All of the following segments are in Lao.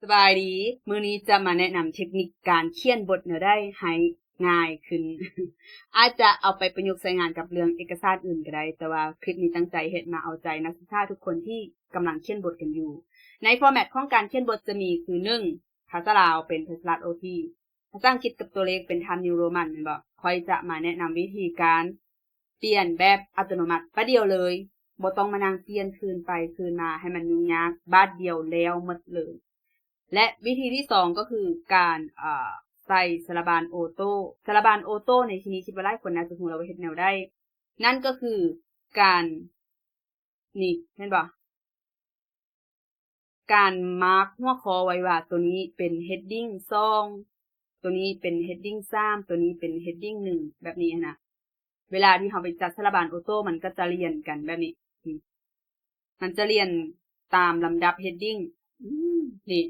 ສະບາຍດີ, ມື້ນີ້ຈະມາແນະນຳເທັກນິກການຂຽນບົດແນວໃດໃຫ້ງ່າຍຂຶ້ນ. ອາດຈະເອົາໄປປະຍຸກໃຊ້ງານກັບເລື່ອງເອກະສານອື່ນກໍໄດ້, ແຕ່ວ່າຄລິບນີ້ຕັ້ງໃຈເຮັດມາເອົາໃຈນັກສຶກສາທຸກຄົນທີ່ກຳລັງຂຽນບົດກັນຢູ່. ໃນຟໍແມັດຂອງການຂຽນບົດຈະມີຄື ໜຶ່ງ ພາສາລາວເປັນພາສາລາດໂອທີ, ພາສາອັງກິດກັບຕົວເລກເປັນ Times New Roman ແມ່ນບໍ່? ຂ້ອຍຈະມາແນະນຳວິທີການ ປ່ຽນແບບອັດຕະໂນມັດບາດດຽວເລີຍ, ບໍ່ຕ້ອງມານັ່ງປ່ຽນຄືນໄປຄືນມາໃຫ້ມັນຫຍຸ້ງຍາກ, ບາດດຽວແລ້ວໝົດເລີຍ. ແລະ ວິທີທີສອງກໍຄືການ ເອີ ໃສ່ສາລະບານໂອໂຕ້. ສາລະບານໂອໂຕ້ໃນທີ່ນີ້ຄິດວ່າຫຼາຍຄົນໜ້າຈະຮູ້ແລ້ວວ່າເຮັດແນວໃດ. ນັ້ນກໍຄືການ ນີ້ ເຫັນບໍ່? ການມາກຫົວຂໍ້ໄວ້ວ່າ ໂຕນີ້ເປັນ heading ສອງ, ໂຕນີ້ເປັນ heading ສາມ, ໂຕນີ້ເປັນ heading ໜຶ່ງ ແບບນີ້ຫັ້ນນະ. ເວລາທີ່ເຮົາໄປຈັດສາລະບານໂອໂຕ້ ມັນກໍຈະລຽນກັນແບບນີ້. ນີ້ ມັນຈະລຽນຕາມລຳດັບ heading. ນີ້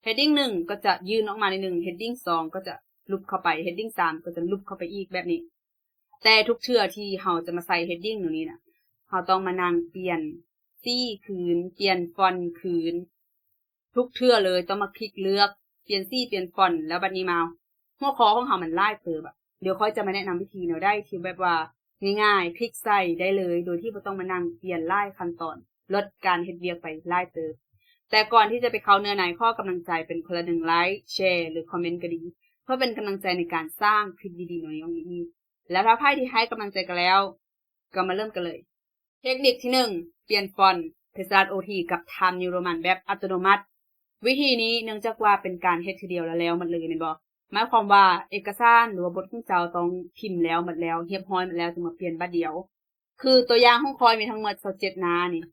heading ໜຶ່ງ ກໍຈະຍື່ນອອກມາໜ້ອຍໜຶ່ງ, heading ສອງ ກໍຈະຫຼຸບເຂົ້າໄປ, heading ສາມ ກໍຈະຫຼຸບເຂົ້າໄປອີກແບບນີ້. ແຕ່ທຸກເທື່ອທີ່ເຮົາຈະມາໃສ່ heading ໂຕນີ້ນະ, ເຮົາຕ້ອງມານັ່ງປ່ຽນສີຄືນ, ປ່ຽນຟອນຄືນ. ທຸກເທື່ອເລີຍ ຕ້ອງມາຄລິກເລືອກ ປ່ຽນສີ, ປ່ຽນຟອນ, ແລ້ວບັດນີ້ມາ ຫົວຂໍ້ຂອງເຮົາມັນຫຼາຍເຕີບອະ. ດຽວຂ້ອຍຈະມາແນະນຳວິທີແນວໃດທີ່ແບບວ່າງ່າຍໆ, ຄລິກໃສ່ໄດ້ເລີຍ ໂດຍທີ່ບໍ່ຕ້ອງມານັ່ງປ່ຽນຫຼາຍຂັ້ນຕອນ, ລົດການເຮັດວຽກໄປຫຼາຍເຕີບ. ແຕ່ກ່ອນທີ່ຈະໄປເຂົ້າເນື້ອໃນ, ຂໍກຳລັງໃຈເປັນຄົນລະໜຶ່ງໄລຄ໌, ແຊ ຫຼື ຄອມເມັນກໍດີ, ເພື່ອເປັນກຳລັງໃຈໃນການສ້າງຄລິບດີໆແນວນີ້ອອກມາອີກ. ແລ້ວຖ້າໃຜທີ່ໃຫ້ກຳລັງໃຈກັນແລ້ວ, ກໍມາເລີ່ມກັນເລີຍ. ເທັກນິກທີໜຶ່ງ ປ່ຽນຟອນ ເພຈສະລາດໂອທີ ກັບ Times New Roman ແບບອັດຕະໂນມັດ. ວິທີນີ້ເນື່ອງຈາກວ່າເປັນການເຮັດເທື່ອດຽວແລ້ວແລ້ວໝົດເລີຍແມ່ນບໍ່? ໝາຍຄວາມວ່າເອກະສານ ຫຼືວ່າບົດຂອງເຈົ້າຕ້ອງພິມແລ້ວໝົດແລ້ວ, ຮຽບຮ້ອຍໝົດແລ້ວ ຈຶ່ງມາປ່ຽນບາດດຽວ. ຄືຕົວຢ່າງຂອງຂ້ອຍມີທັງໝົດຊາວເຈັດໜ້ານີ້.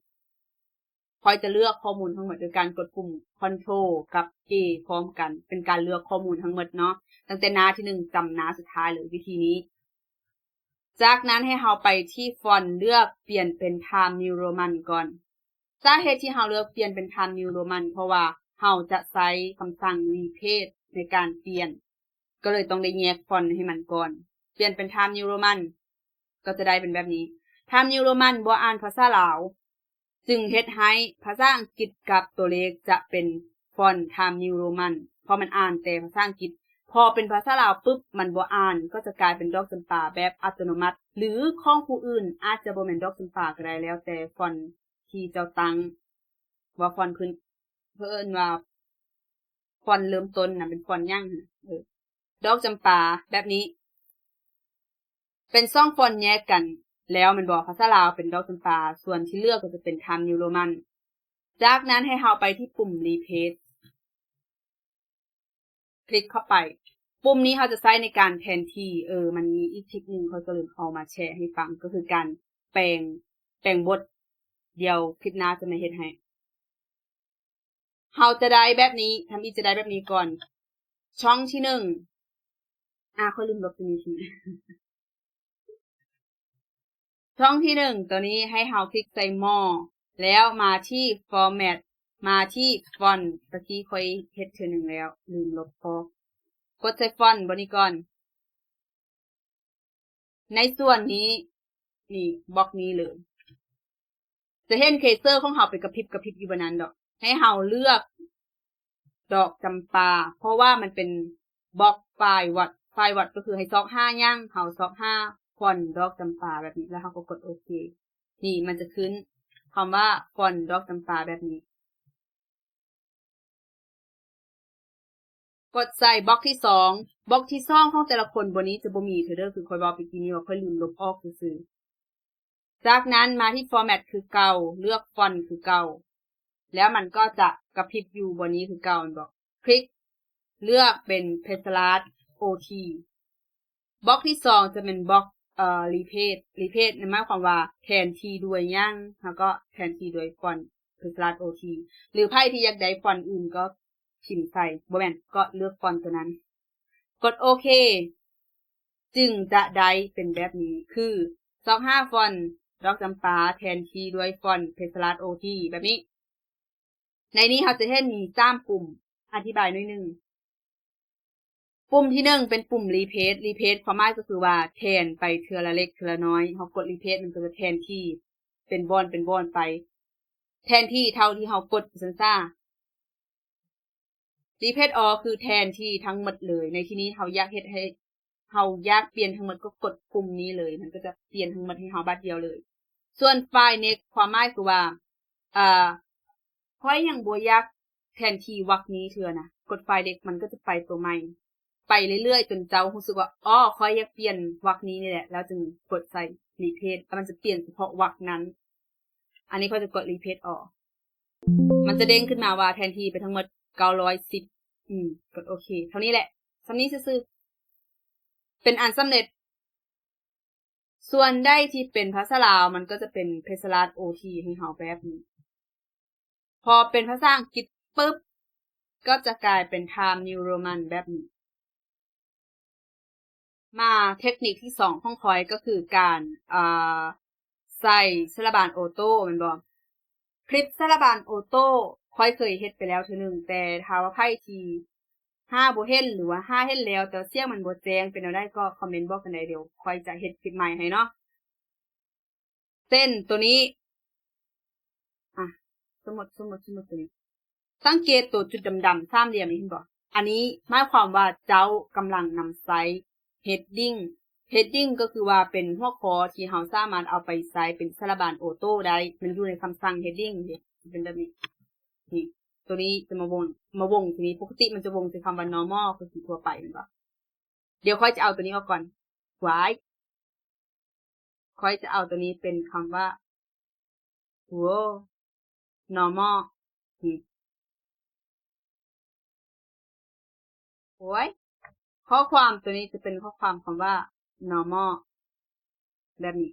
ຂ້ອຍຈະເລືອກຂໍ້ມູນທັງໝົດໂດຍການກົດປຸ່ມ Control ກັບ A ພ້ອມກັນ, ເປັນການເລືອກຂໍ້ມູນທັງໝົດເນາະ, ຕັ້ງແຕ່ໜ້າທີໜຶ່ງ ຈຳໜ້າສຸດທ້າຍເລີຍ, ວິທີນີ້. ຈາກນັ້ນໃຫ້ເຮົາໄປທີ່ຟອນ, ເລືອກປ່ຽນເປັນ Times New Roman ກ່ອນ. ສາເຫດທີ່ເຮົາເລືອກປ່ຽນເປັນ Times New Roman ເພາະວ່າເຮົາຈະໃຊ້ຄຳສັ່ງ Replace ໃນການປ່ຽນ. ກໍເລີຍຕ້ອງໄດ້ແຍກຟອນໃຫ້ມັນກ່ອນ. ປ່ຽນເປັນ Times New Roman ກໍຈະໄດ້ເປັນແບບນີ້. Times New Roman ບໍ່ອ່ານພາສາລາວ, ຈຶ່ງເຮັດໃຫ້ພາສາອັງກິດກັບຕົວເລກຈະເປັນຟອນ Times New Roman ເພາະມັນອ່ານແຕ່ພາສາອັງກິດ. ພໍເປັນພາສາລາວປຶບ ມັນບໍ່ອ່ານ, ກໍຈະກາຍເປັນດອກຈຳປາແບບອັດຕະໂນມັດ ຫຼື ຂອງຜູ້ອື່ນອາດຈະບໍ່ແມ່ນດອກຈຳປາກໍໄດ້, ແລ້ວແຕ່ຟອນທີ່ເຈົ້າຕັ້ງວ່າຟອນພື້ນ ເພິ່ນວ່າຟອນເລີ່ມຕົ້ນນະ ເປັນຟອນຫຍັງຫັ້ນນະ. ເອີ ດອກຈຳປາແບບນີ້ ເປັນສອງຟອນແຍກກັນແລ້ວແມ່ນບໍ່? ພາສາລາວເປັນດອກຈຳປາ, ສ່ວນທີ່ເຫຼືອກໍຈະເປັນ Times New Roman. ຈາກນັ້ນໃຫ້ເຮົາໄປທີ່ປຸ່ມ Replace ຄລິກເຂົ້າໄປ. ປຸ່ມນີ້ເຮົາຈະໃຊ້ໃນການແທນທີ່, ເອີ ມັນມີອີກທຣິກໜຶ່ງ ຂ້ອຍກໍລືມເອົາມາແຊໃຫ້ຟັງ, ກໍຄືການແປງ ແປງບົດ. ດຽວຄລິບໜ້າຈະມາເຮັດໃຫ້. ເຮົາຈະໄດ້ແບບນີ້, ທຳອິດຈະໄດ້ແບບນີ້ກ່ອນ. ຊ່ອງທີໜຶ່ງ ອາ ຂ້ອຍລືມລົບຕົວນີ້ຖິ້ມ. ຊ່ອງທີໜຶ່ງ ຕົວນີ້ໃຫ້ເຮົາຄລິກໃສ່ More ແລ້ວມາທີ່ Format ມາທີ່ Font. ຕະກີ້ຂ້ອຍເຮັດເທື່ອໜຶ່ງແລ້ວ ລືມລົບອອກ. ກົດໃສ່ Font ບ່ອນນີ້ກ່ອນ. ໃນສ່ວນນີ້ ນີ້ ບລັອກນີ້ເລີຍ. ຈະເຫັນເຄເຊີຂອງເຮົາໄປກະພິບກະພິບຢູ່ບ່ອນນັ້ນດອກ. ໃຫ້ເຮົາເລືອກດອກຈຳປາ ເພາະວ່າມັນເປັນບລັອກ Find Word. Find Word ກໍຄືໃຫ້ຊອກຫາຫຍັງ, ເຮົາຊອກຫາຟອນດອກຈຳປາແບບນີ້ ແລ້ວເຮົາກໍກົດໂອເຄ. ນີ້ມັນຈະຂຶ້ນຄຳວ່າຟອນດອກຈຳປາແບບນີ້. ກົດໃສ່ບລັອກທີສອງ. ບລັອກທີສອງຂອງແຕ່ລະຄົນ ບ່ອນນີ້ຈະບໍ່ມີເທື່ອເດີ, ຄືຂ້ອຍເວົ້າໄປກີ້ນີ້ວ່າຂ້ອຍລືມລົບອອກຊື່ໆ. ຈາກນັ້ນມາທີ່ Format ຄືເກົ່າ, ເລືອກຟອນຄືເກົ່າ, ແລ້ວມັນກໍຈະກະພິບຢູ່ບ່ອນນີ້ຄືເກົ່າແມ່ນບໍ່? ຄລິກເລືອກເປັນ Page Style ໂອທີ. ບລັອກທີສອງຈະເປັນບລັອກ ເອີ Replace. Replace ນັ້ນໝາຍຄວາມວ່າແທນທີ່ດ້ວຍຫຍັງ, ເຮົາກໍແທນທີ່ດ້ວຍຟອນ Page Style ໂອທີ ຫຼື ໃຜທີ່ຢາກໄດ້ຟອນອື່ນກໍພິມໃສ່, ບໍ່ແມ່ນ ກໍເລືອກຟອນຕົວນັ້ນ. ກົດໂອເຄ ຈຶ່ງຈະໄດ້ເປັນແບບນີ້ ຄື ຊອກຫາຟອນດອກຈຳປາ ແທນທີ່ດ້ວຍຟອນ Page Style ໂອທີ ແບບນີ້. ໃນນີ້ເຮົາຈະເຫັນມີສາມປຸ່ມ, ອະທິບາຍໜ້ອຍໜຶ່ງ. ປຸ່ມທີໜຶ່ງເປັນປຸ່ມ Replace. Replace ຄວາມໝາຍກໍຄືວ່າແທນໄປເທື່ອລະເລັກເທື່ອລະນ້ອຍ. ເຮົາກົດ Replace ມັນກໍຈະແທນທີ່ເປັນບ່ອນເປັນບ່ອນໄປ, ແທນທີ່ເທົ່າທີ່ເຮົາກົດ ວ່າຊັ້ນຊະ. replace all ຄືແທນທີ່ທັງໝົດເລີຍ. ໃນທີ່ນີ້ເຮົາຢາກເຮັດໃຫ້ ເຮົາຢາກປ່ຽນທັງໝົດ ກໍກົດປຸ່ມນີ້ເລີຍ ມັນກໍຈະປ່ຽນທັງໝົດໃຫ້ເຮົາບາດດຽວເລີຍ. ສ່ວນ find next ຄວາມໝາຍຄືວ່າ ເອີ ຂ້ອຍຍັງບໍ່ຢາກແທນທີ່ວັກນີ້ເທື່ອນະ, ກົດ find next ມັນກໍຈະໄປຕົວໃໝ່ ໄປເລື້ອຍໆ ຈົນເຈົ້າຮູ້ສຶກວ່າ ອໍ ຂ້ອຍຢາກປ່ຽນວັກນີ້ນີ້ແຫຼະ ແລ້ວຈຶ່ງກົດໃສ່ replace ແລ້ວມັນຈະປ່ຽນສະເພາະວັກນັ້ນ. ອັນນີ້ຂ້ອຍຈະກົດ replace all ມັນຈະເດ້ງຂຶ້ນມາວ່າແທນທີ່ໄປທັງໝົດເກົ້າຮ້ອຍສິບ ອືມ ກົດໂອເຄ ເທົ່ານີ້ແຫຼະ ສ່ຳນີ້ຊື່ໆ ເປັນອັນສຳເລັດ. ສ່ວນໃດທີ່ເປັນພາສາລາວ ມັນກໍຈະເປັນເພັດສະຫຼາດໂອທີໃຫ້ເຮົາແບບນີ້. ພໍເປັນພາສາອັງກິດປຶບ ກໍຈະກາຍເປັນ Times New Roman ແບບນີ້. ມາເທັກນິກທີສອງຂອງຂ້ອຍກໍຄືການ ເອີ ໃສ່ສາລະບານໂອໂຕ້ແມ່ນບໍ່? ຄລິບສາລະບານໂອໂຕ້ຂ້ອຍເຄີຍເຮັດໄປແລ້ວເທື່ອໜຶ່ງ, ແຕ່ຖ້າວ່າໃຜທີ່ຫາບໍ່ເຫັນ ຫຼືວ່າຫາເຫັນແລ້ວແຕ່ວ່າສຽງມັນບໍ່ແຈ້ງ ເປັນແນວໃດກໍຄອມເມັນບອກກັນໄດ້, ດຽວຂ້ອຍຈະເຮັດຄລິບໃໝ່ໃຫ້ເນາະ. ເຊັ່ນໂຕນີ້ ອະ ສົມມຸດ ສົມມຸດ ສົມມຸດໂຕນີ້ ສັງເກດໂຕຈຸດດຳໆ ສາມຫຼ່ຽມນີ້ເຫັນບໍ່? ອັນນີ້ໝາຍຄວາມວ່າເຈົ້າກຳລັງນຳໃຊ້ heading. heading ກໍຄືວ່າເປັນຫົວຂໍ້ທີ່ເຮົາສາມາດເອົາໄປໃຊ້ເປັນສາລະບານໂອໂຕ້ໄດ້, ມັນຢູ່ໃນຄຳສັ່ງ heading ເດ້ ເປັນແບບນີ້. ນີ້ ໂຕນີ້ຈະມາວົງ ມາວົງໂຕນີ້ ປົກກະຕິມັນຈະວົງໃສ່ຄຳວ່າ normal ຄືທີ່ທົ່ວໄປແມ່ນບໍ່? ດຽວຂ້ອຍຈະເອົາໂຕນີ້ອອກກ່ອນ. ວ້າຍ ຂ້ອຍຈະເອົາໂຕນີ້ເປັນຄຳວ່າ ໂວ້ normal ນີ້. ໂອ້ຍ ຂໍ້ຄວາມໂຕນີ້ຈະເປັນຂໍ້ຄວາມຄຳວ່າ normal ແບບນີ້.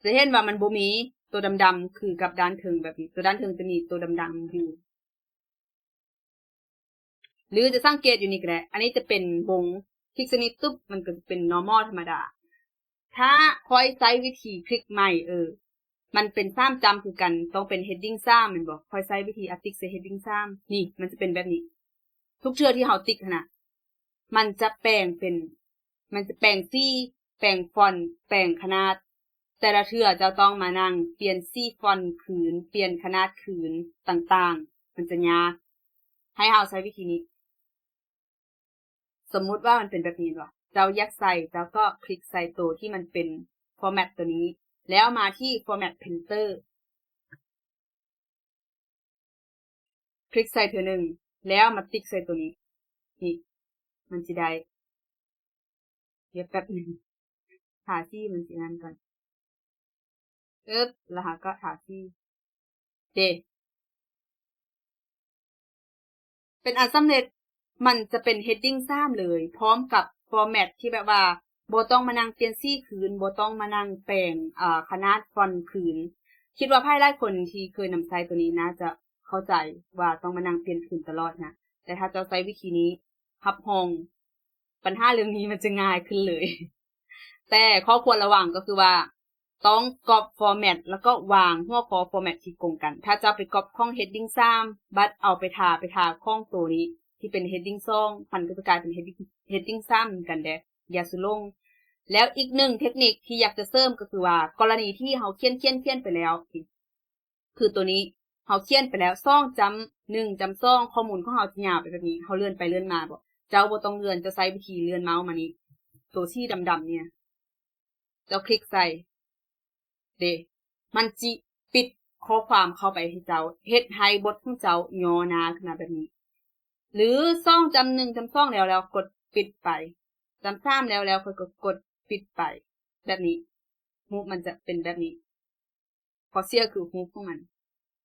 ຈະເຫັນວ່າມັນບໍ່ມີໂຕດຳໆ ຄືກັບດ້ານເທິງແບບນີ້, ໂຕດ້ານເທິງຈະມີໂຕດຳໆຢູ່. ຫຼືຈະສັງເກດຢູ່ນີ້ກໍໄດ້, ອັນນີ້ຈະເປັນວົງ, ຄລິກໃສ່ນີ້ຕຶບ ມັນກໍຈະເປັນ normal ທຳມະດາ. ຖ້າຂ້ອຍໃຊ້ວິທີຄລິກໃໝ່ ເອີ ມັນເປັນສາມຈ້ຳຄືກັນ, ຕ້ອງເປັນ heading ສາມ ແມ່ນບໍ່? ຂ້ອຍໃຊ້ວິທີ ອາ ຕິກໃສ່ heading ສາມ ນີ້ ມັນຈະເປັນແບບນີ້. ທຸກເທື່ອທີ່ເຮົາຕິກຫັ້ນນະ ມັນຈະແປງເປັນ ມັນຈະແປງສີ, ແປງຟອນ, ແປງຂະໜາດ. ແຕ່ລະເທື່ອເຈົ້າຕ້ອງມານັ່ງປ່ຽນສີຟອນຄືນ, ປ່ຽນຂະໜາດຄືນຕ່າງໆ, ມັນຈະຍາກ. ໃຫ້ເຮົາໃຊ້ວິທີນີ້. ສົມມຸດວ່າມັນເປັນແບບນີ້ແມ່ນບໍ່? ເຈົ້າຢາກໃສ່, ເຈົ້າກໍຄລິກໃສ່ໂຕທີ່ມັນເປັນ format ໂຕນີ້, ແລ້ວມາທີ່ format painter. ຄລິກໃສ່ເທື່ອໜຶ່ງ ແລ້ວມາຕິກໃສ່ໂຕນີ້. ນີ້ ມັນຊິໄດ້. ດຽວແປັບໜຶ່ງ ທາສີມັນຊິອັນນັ້ນກ່ອນ. ອຶບ ແລ້ວເຮົາກໍທາສີ. ເດ ເປັນອັນສຳເລັດ. ມັນຈະເປັນ heading ສາມເລີຍ ພ້ອມກັບ format ທີ່ແບບວ່າບໍ່ຕ້ອງມານັ່ງປ່ຽນສີຄືນ, ບໍ່ຕ້ອງມານັ່ງແປງ ເອີ ຂະໜາດຟອນຄືນ. ຄິດວ່າໃຜຫຼາຍຄົນທີ່ເຄີຍນຳໃຊ້ໂຕນີ້ໜ້າຈະເຂົ້າໃຈວ່າຕ້ອງມານັ່ງປ່ຽນຄືນຕະຫຼອດນະ. ແຕ່ຖ້າເຈົ້າໃຊ້ວິທີນີ້ ຮັບຮອງ ບັນຫາເລື່ອງນີ້ມັນຈະງ່າຍຂຶ້ນເລີຍ. ແຕ່ຂໍ້ຄວນລະວັງກໍຄືວ່າ ຕ້ອງກັອບ format ແລ້ວກໍວາງຫົວຂໍ້ format ທີ່ກົງກັນ. ຖ້າເຈົ້າໄປກັອບຂອງ heading ສາມ ບັດເອົາໄປທາ ໄປທາຂອງໂຕນີ້ທີ່ເປັນ heading ສອງ ມັນກໍຈະກາຍເປັນ heading heading ສາມຄືກັນເດ້ ຢ່າສຸຫຼົງ. ແລ້ວອີກໜຶ່ງເທັກນິກທີ່ຢາກຈະເສີມກໍຄືວ່າ ກໍລະນີທີ່ເຮົາຂຽນ ຂຽນ ຂຽນໄປແລ້ວ ຄືໂຕນີ້ ເຮົາຂຽນໄປແລ້ວ ສອງຈ້ຳໜຶ່ງຈ້ຳສອງ ຂໍ້ມູນຂອງເຮົາຈະຍາວໄປແບບນີ້ ເຮົາເລື່ອນໄປເລື່ອນມາບໍ? ເຈົ້າບໍ່ຕ້ອງເລື່ອນ, ເຈົ້າໃຊ້ວິທີເລື່ອນເມົາສ໌ມານີ້ ໂຕສີດຳໆນີ້ ເຈົ້າຄລິກໃສ່ ເດ ມັນຊິປິດຂໍ້ຄວາມເຂົ້າໄປໃຫ້ເຈົ້າ ເຮັດໃຫ້ບົດຂອງເຈົ້າຫຍໍ້ໜ້າຂຶ້ນມາແບບນີ້ ຫຼື ສອງຈ້ຳໜຶ່ງຈ້ຳສອງແລ້ວ ແລ້ວກົດປິດໄປ ຈ້ຳສາມແລ້ວ ແລ້ວຂ້ອຍກໍກົດປິດໄປ ແບບນີ້ ຮູບມັນຈະເປັນແບບນີ້. ຂໍ້ເສຍຄືຮູບຂອງມັນ.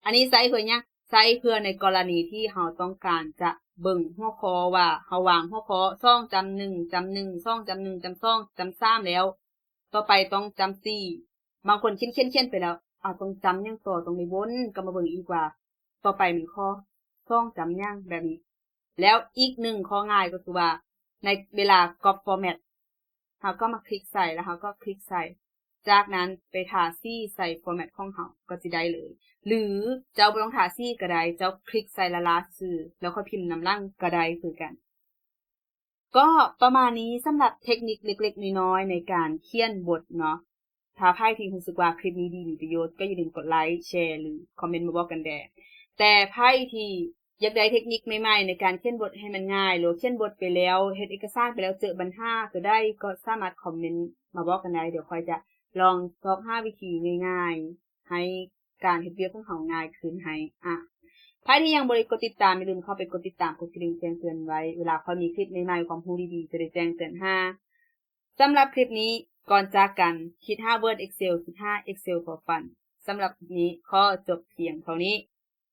ອັນນີ້ໃຊ້ເພື່ອຫຍັງ? ໃຊ້ເພື່ອໃນກໍລະນີທີ່ເຮົາຕ້ອງການຈະເບິ່ງຫົວຂໍ້ວ່າເຮົາວາງຫົວຂໍ້ສອງຈ້ຳໜຶ່ງຈ້ຳໜຶ່ງ ສອງຈ້ຳໜຶ່ງຈ້ຳສອງຈ້ຳສາມແລ້ວ ຕໍ່ໄປຕ້ອງຈ້ຳສີ່. ບາງຄົນຂຽນໆໆໄປແລ້ວ ເອົາ ຕ້ອງຈ້ຳຫຍັງຕໍ່? ຕ້ອງໄດ້ວົນກັບມາເບິ່ງອີກວ່າຕໍ່ໄປແມ່ນຂໍ້ສອງຈ້ຳຫຍັງ ແບບນີ້. ແລ້ວອີກໜຶ່ງຂໍ້ງ່າຍກໍຄືວ່າ ໃນເວລາກັອບ format ເຮົາກໍມາຄລິກໃສ່ ແລ້ວເຮົາກໍຄລິກໃສ່ ຈາກນັ້ນໄປທາສີໃສ່ format ຂອງເຮົາກໍຊິໄດ້ເລີຍ ຫຼື ເຈົ້າບໍ່ຕ້ອງທາສີກໍໄດ້ ເຈົ້າຄລິກໃສ່ລ້າໆຊື່ໆ ແລ້ວຄ່ອຍພິມນຳຫຼັງກໍໄດ້ຄືກັນ. ກໍປະມານນີ້ສຳລັບເທັກນິກເລັກໆນ້ອຍໆໃນການຂຽນບົດເນາະ. ຖ້າໃຜທີ່ຮູ້ສຶກວ່າຄລິບນີ້ດີມີປະໂຫຍດ ກໍຢ່າລືມກົດໄລ, ແຊ ຫຼື ຄອມເມັນມາບອກກັນແດ່. ແຕ່ໃຜທີ່ຢາກໄດ້ເທັກນິກໃໝ່ໆ ໃນການຂຽນບົດໃຫ້ມັນງ່າຍ ຫຼືຂຽນບົດໄປແລ້ວ ເຮັດເອກະສານໄປແລ້ວເຈີບັນຫາໂຕໃດ ກໍສາມາດຄອມເມັນມາບອກກັນໄດ້ ດຽວຂ້ອຍຈະລອງຊອກຫາວິທີງ່າຍໆ ໃຫ້ການເຮັດວຽກຂອງເຮົາງ່າຍຂຶ້ນໃຫ້. ອະ ໃຜທີ່ຍັງບໍ່ໄດ້ກົດຕິດຕາມ ຢ່າລືມເຂົ້າໄປກົດຕິດຕາມ ກົດກະດິ່ງແຈ້ງເຕືອນໄວ້ ເວລາຂ້ອຍມີຄລິບໃໝ່ໆ ຄວາມຮູ້ດີໆ ຈະໄດ້ແຈ້ງເຕືອນຫາ. ສຳລັບຄລິບນີ້ ກ່ອນຈາກກັນ ຄິດຫາ Word Excel ຄິດຫາ Excel for Fun. ສຳລັບຄລິບນີ້ຂໍຈົບພຽງເທົ່ານີ້.